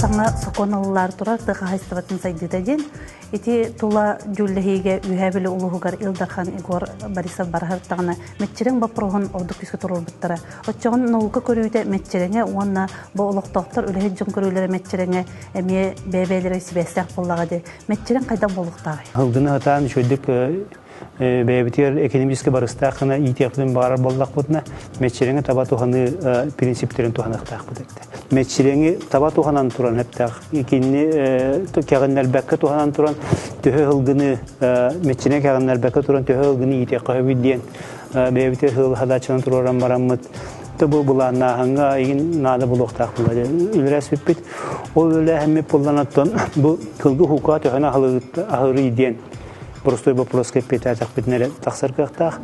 Саҥа сокуон ылыллаары турар тыа хаһаайыстыбатын сайдыыта диэн. Ити тула дьүүллэһиигэ Үөһээ Бүлүү улууһугар Ил Дархан Егор Борисов бараһыртаҕына мэччирэҥ боппуруоһун ордук күүскэ туруорбуттара. Оччоҕун наука көрүүтэ мэччирэҥэ уонна бу олохтоохтор үлэһит дьон көрүүлэрэ мэччирэҥэ эмиэ бэйэ-бэйэлэрэ сибээстээх буоллаҕа дии. Мэччирэҥ хайдах буолуохтааҕый? Сылгыны сатаан үчүгэйдик бэйэбитигэр экономически барыстаах гына иитиэхпитин баҕарар буоллахпытына, мэччирэҥи таба туһаныы принциптэрин туһаныахтаахпыт этэ. Мэччирэҥи таба туһанан туран эптээх икинни кэҕиннэрбэккэ туһанан туран төһө ылгыны мэччирэҥ кэҕиннэрбэккэ туран төһө ылгыны иитиэххэ сөбүй диэн бэйэбитигэр сыал хадааччынан туруоран бараммыт бу былааннааһыҥҥа игин наада буолуохтаах буолла үлэлэспиппит. Ол үлэлээһиммит буолланаттан бу кылгы хукаа төһөнө аһылыгы аһырый диэн простой вопроска эппиэтээтэхпитинэ эрэ тахсар кыахтаах.